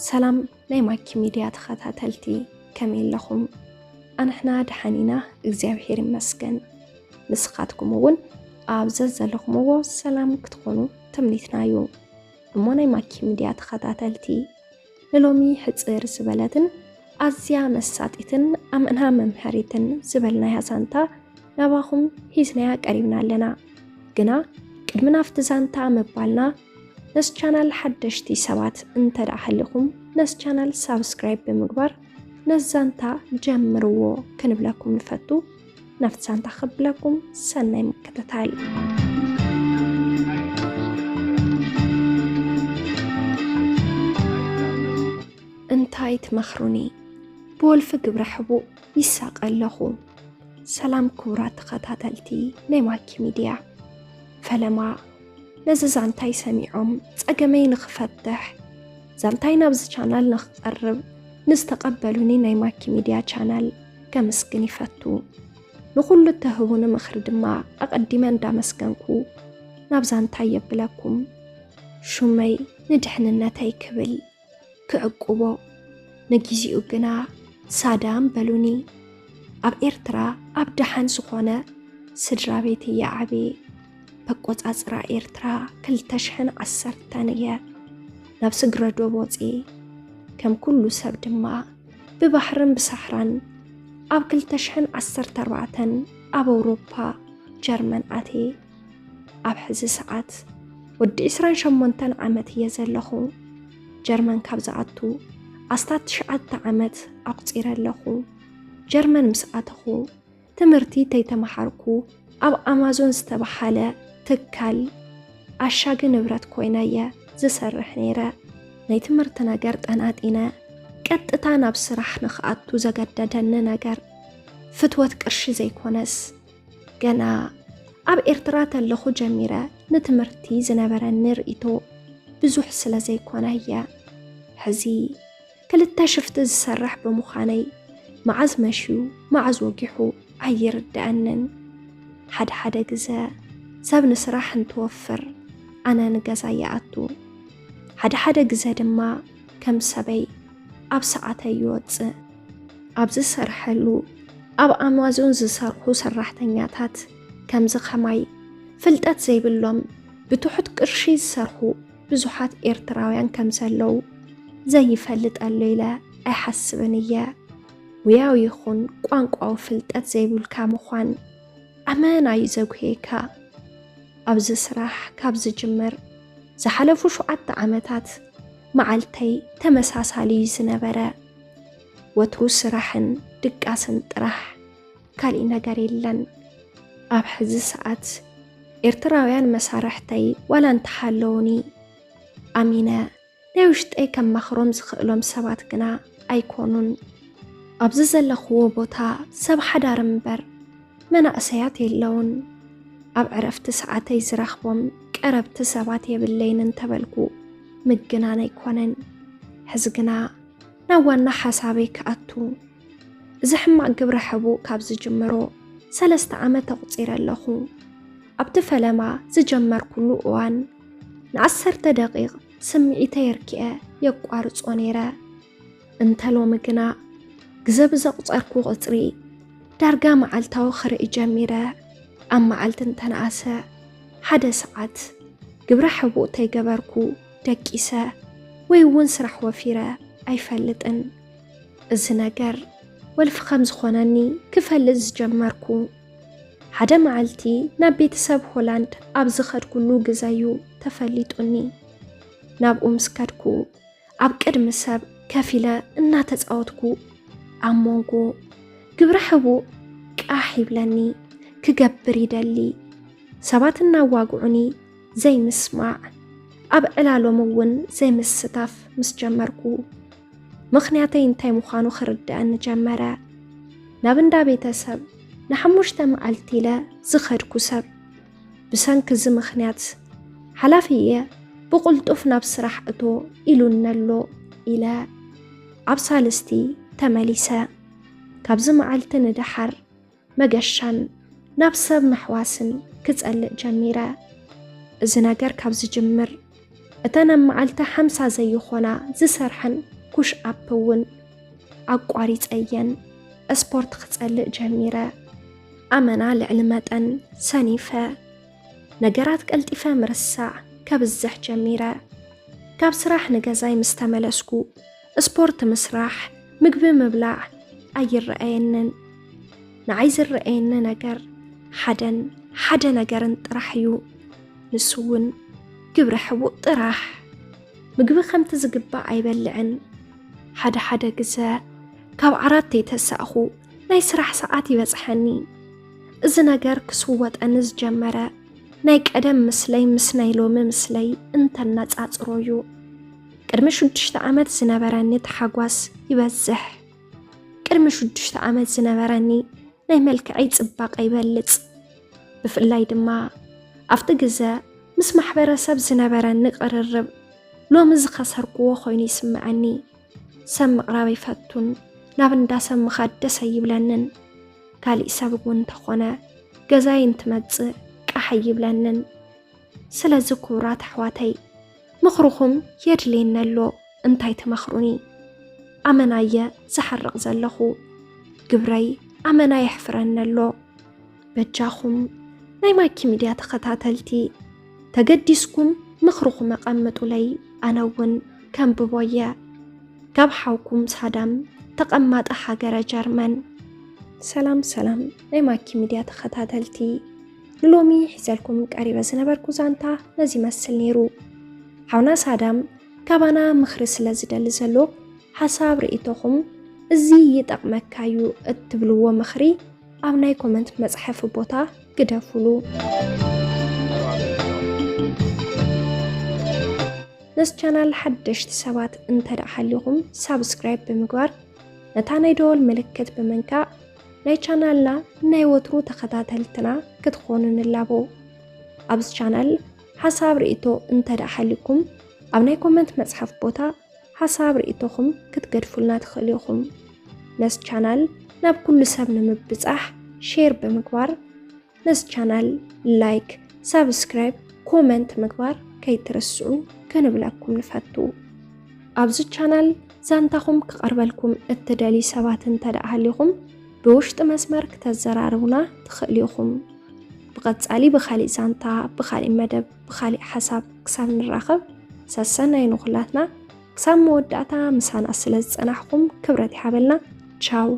ሰላም ናይ ማኪ ሚድያ ተኸታተልቲ፣ ከመይ ኣለኹም? ኣንሕና ደሓን ኢና፣ እግዚኣብሔር ይመስገን። ንስኻትኩም እውን ኣብ ዘዘለኹምዎ ሰላም ክትኾኑ ትምኒትና እዩ። እሞ ናይ ማኪ ሚድያ ተኸታተልቲ፣ ንሎሚ ሕጽር ዝበለትን ኣዝያ መሳጢትን ኣምዕና መምሃሪትን ዝበልናያ ዛንታ ናባኹም ሒዝናያ ቀሪብና ኣለና። ግና ቅድሚ ናብቲ ዛንታ ምባልና፣ ነዚ ቻናል ሓደሽቲ ሰባት እንተ ደኣ ሃሊኹም፣ ነዚ ቻናል ሳብስክራይብ ብምግባር ነዚ ዛንታ ጀምርዎ ክንብለኩም ንፈቱ። ናብቲ ዛንታ ከብለኩም ሰናይ ምክትታል። እንታይ ትመኽሩኒ? ብወልፊ ግብረ ሕቡእ ይሳቐ ኣለኹ። ሰላም ክቡራት ተኸታተልቲ ናይ ማኪ ሚድያ። ፈለማ ነዚ ዛንታይ ሰሚዖም ጸገመይ ንኽፈትሕ፣ ዛንታይ ናብዚ ቻናል ንኽቐርብ ንዝተቐበሉኒ ናይ ማኪ ሚድያ ቻናል ከመስግን ይፈቱ። ንኹሉ እተህቡኒ ምኽሪ ድማ ኣቐዲመ እንዳመስገንኩ ናብ ዛንታይ የብለኩም። ሹመይ ንድሕንነተይ ክብል ክዕቁቦ፣ ንግዜኡ ግና ሳዳም በሉኒ። ኣብ ኤርትራ ኣብ ደሓን ዝኾነ ስድራ ቤት እየ ዓብየ። በቆጻጽራ ኤርትራ ክልተ ሽሕን ዓሰርተን እየ ናብ ስግረ ዶብ ወጺኤ። ከም ኩሉ ሰብ ድማ ብባሕርን ብሳሕራን ኣብ ክልተ ሽሕን ዓሰርተ ኣርባዕተን ኣብ ኣውሮፓ ጀርመን ኣትየ። ኣብ ሕዚ ሰዓት ወዲ ዕስራን ሸሞንተን ዓመት እየ ዘለኹ። ጀርመን ካብ ዝኣቱ ኣስታት ትሽዓተ ዓመት ኣቑጺረ ኣለኹ። ጀርመን ምስ ኣተኹ ትምህርቲ ተይተመሃርኩ ኣብ ኣማዞን ዝተባሃለ ትካል ኣሻጊ ንብረት ኮይነ እየ ዝሰርሕ ነይረ። ናይ ትምህርቲ ነገር ጠናጢነ ቀጥታ ናብ ስራሕ ንኽኣቱ ዘገደደኒ ነገር ፍትወት ቅርሺ ዘይኮነስ፣ ገና ኣብ ኤርትራ ተለኹ ጀሚረ ንትምህርቲ ዝነበረኒ ርእይቶ ብዙሕ ስለ ዘይኮነ እየ። ሕዚ ክልተ ሽፍቲ ዝሰርሕ ብምዃነይ፣ መዓዝ መሽዩ መዓዝ ወጊሑ ኣይርድኣንን። ሓደ ሓደ ግዘ ሰብ ንስራሕ እንትወፍር ኣነ ንገዛ ይኣቱ። ሓደ ሓደ ግዘ ድማ ከም ሰበይ ኣብ ሰዓተይ ይወጽእ። ኣብ ዝሰርሐሉ ኣብ ኣማዞን ዝሰርሑ ሰራሕተኛታት ከምዚ ከማይ ፍልጠት ዘይብሎም ብትሑት ቅርሺ ዝሰርሑ ብዙሓት ኤርትራውያን ከም ዘለዉ ዘይፈልጥ ኣሎ ኢለ ኣይሓስብን እየ። ሙያዊ ይኹን ቋንቋዊ ፍልጠት ዘይብልካ ምዃን ኣመና እዩ ዘጉህየካ። ኣብዚ ስራሕ ካብ ዝጅምር ዝሓለፉ ሸውዓተ ዓመታት መዓልተይ ተመሳሳሊ እዩ ዝነበረ። ወትሩ ስራሕን ድቃስን ጥራሕ፣ ካሊእ ነገር የለን። ኣብ ሕዚ ሰዓት ኤርትራውያን መሳርሕተይ ዋላ እንተሃለዉኒ፣ ኣሚነ ናይ ውሽጠይ ከማኽሮም ዝኽእሎም ሰባት ግና ኣይኮኑን። ኣብዚ ዘለኽዎ ቦታ ሰብ ሓዳር እምበር መናእሰያት የለውን። ኣብ ዕረፍቲ ሰዓተይ ዝረኽቦም ቀረብቲ ሰባት የብለይን እንተበልኩ ምግናን ኣይኮነን። ሕዚ ግና ናብ ዋና ሓሳበይ ክኣቱ። እዚ ሕማቕ ግብረ ሕቡእ ካብ ዝጅምሮ ሰለስተ ዓመት ኣቑጺረ ኣለኹ። ኣብቲ ፈለማ ዝጀመርኩሉ እዋን ንዓሰርተ ደቂቕ ስምዒተይ ኣርኪኤ የቋርጾ ነይረ። እንተ ሎሚ ግና ግዘ ብዘቑጸርኩ ቁጽሪ ዳርጋ መዓልታዊ ክርኢ ጀሚረ። ኣብ መዓልቲ እንተነኣሰ ሓደ ሰዓት ግብረ ሕቡእ ተይገበርኩ ደቂሰ ወይ እውን ስራሕ ወፊረ ኣይፈልጥን። እዚ ነገር ወልፊ ከም ዝኾነኒ ክፈልጥ ዝጀመርኩ ሓደ መዓልቲ ናብ ቤተሰብ ሆላንድ ኣብ ዝኸድኩሉ ግዘ እዩ ተፈሊጡኒ። ናብኡ ምስ ከድኩ ኣብ ቅድሚ ሰብ ከፍ ኢለ እናተጻወትኩ ኣብ መንጎ ግብረ ሕቡእ ቃሕ ይብለኒ፣ ክገብር ይደሊ። ሰባት እናዋግዑኒ ዘይምስማዕ፣ ኣብ ዕላሎም እውን ዘይምስታፍ ምስ ጀመርኩ፣ ምኽንያተይ እንታይ ምዃኑ ክርድኣኒ ጀመረ። ናብ እንዳ ቤተሰብ ንሓሙሽተ መዓልቲ ኢለ ዝኸድኩ ሰብ፣ ብሰንኪ እዚ ምኽንያት ሓላፊየ ብቕልጡፍ ናብ ስራሕ እቶ ኢሉኒ ኣሎ ኢለ ኣብ ሳልስቲ ተመሊሰ። ካብዚ መዓልቲ ንደሓር መገሻን ናብ ሰብ ምሕዋስን ክጸልእ ጀሚረ። እዚ ነገር ካብ ዝጅምር፣ እተን ኣብ መዓልቲ ሓምሳ ዘይኾና ዝሰርሐን ፑሽ ኣፕ እውን ኣቋሪጸየን። ስፖርት ክጸልእ ጀሚረ። ኣመና ልዕሊ መጠን ሰኒፈ። ነገራት ቀልጢፈ ምርሳዕ ከብዝሕ ጀሚረ። ካብ ስራሕ ንገዛይ ምስ ተመለስኩ፣ ስፖርት ምስራሕ፣ ምግቢ ምብላዕ ኣይረኣየንን። ንዓይ ዝረኣየኒ ነገር ሓደን ሓደ ነገርን ጥራሕ እዩ። ንሱ እውን ግብረ ሕቡእ ጥራሕ። ምግቢ ከምቲ ዝግባእ ኣይበልዕን። ሓደ ሓደ ግዘ ካብ ዓራት ተይተሳእኹ ናይ ስራሕ ሰዓት ይበጽሐኒ። እዚ ነገር ክስወጠኒ ዝጀመረ ናይ ቀደም ምስለይ ምስ ናይ ሎሚ ምስለይ እንተነጻጽሮ እዩ። ቅድሚ ሽዱሽተ ዓመት ዝነበረኒ ተሓጓስ ይበዝሕ። ቅድሚ ሽዱሽተ ዓመት ዝነበረኒ ናይ መልክዐይ ጽባቐ ይበልጽ። ብፍላይ ድማ ኣብቲ ግዘ ምስ ማሕበረሰብ ዝነበረኒ ቅርርብ ሎሚ ዝኸሰርክዎ ኮይኑ ይስምዐኒ። ሰብ ምቕራብ ኣይፈቱን፣ ናብ እንዳ ሰብ ምኻድ ደስ ኣይብለንን። ካሊእ ሰብ እውን እንተኾነ ገዛይ እንትመጽእ ቃሕ ኣይብለንን። ስለዚ ክቡራት ኣሕዋተይ፣ ምኽርኹም የድልየኒ ኣሎ። እንታይ ትመኽሩኒ? ኣመናየ ዝሓርቕ ዘለኹ፣ ግብረይ ኣመና የሕፍረኒ ኣሎ። በጃኹም ናይ ማኪ ሚድያ ተኸታተልቲ፣ ተገዲስኩም ምኽርኹም ኣቐምጡለይ፣ ኣነ እውን ከንብቦ እየ። ካብ ሓውኩም ሳዳም፣ ተቐማጢ ሃገረ ጀርመን። ሰላም ሰላም ናይ ማኪ ሚድያ ተኸታተልቲ፣ ንሎሚ ሒዘልኩም ቀሪበ ዝነበርኩ ዛንታ ነዚ ይመስል ነይሩ። ሓውና ሳዳም ካባና ምኽሪ ስለ ዝደሊ ዘሎ፣ ሓሳብ ርእይቶኹም፣ እዚ ይጠቕመካ እዩ እትብልዎ ምኽሪ ኣብ ናይ ኮመንት መጽሓፊ ቦታ ግደፉሉ። ነዚ ቻናል ሓደሽቲ ሰባት እንተ ደኣ ሃሊኹም፣ ሳብስክራይብ ብምግባር፣ ነታ ናይ ደወል ምልክት ብምንካእ፣ ናይ ቻናልና ናይ ወትሩ ተኸታተልትና ክትኾኑ ንላቦ። ኣብዚ ቻናል ሓሳብ ርእይቶ እንተ ደኣ ሃሊኩም፣ ኣብ ናይ ኮመንት መጽሓፍ ቦታ ሓሳብ ርእይቶኹም ክትገድፉልና ትኽእሉ ኢኹም። ነዚ ቻናል ናብ ኩሉ ሰብ ንምብጻሕ ሼር ብምግባር፣ ነዚ ቻናል ላይክ፣ ሳብስክራይብ፣ ኮመንት ምግባር ከይትርስዑ ክንብለኩም ንፈቱ። ኣብዚ ቻናል ዛንታኹም ክቐርበልኩም እትደልዩ ሰባት እንተ ደኣ ሃሊኹም፣ ብውሽጢ መስመር ክተዘራርቡና ትኽእሉ ኢኹም። ብቐጻሊ ብኻሊእ ዛንታ፣ ብኻሊእ መደብ፣ ብኻሊእ ሓሳብ ክሳብ ንራኸብ፣ ሰሰናዩ ንኹላትና። ክሳብ መወዳእታ ምሳና ስለ ዝጸናሕኩም ክብረት ይሃበልና። ቻው።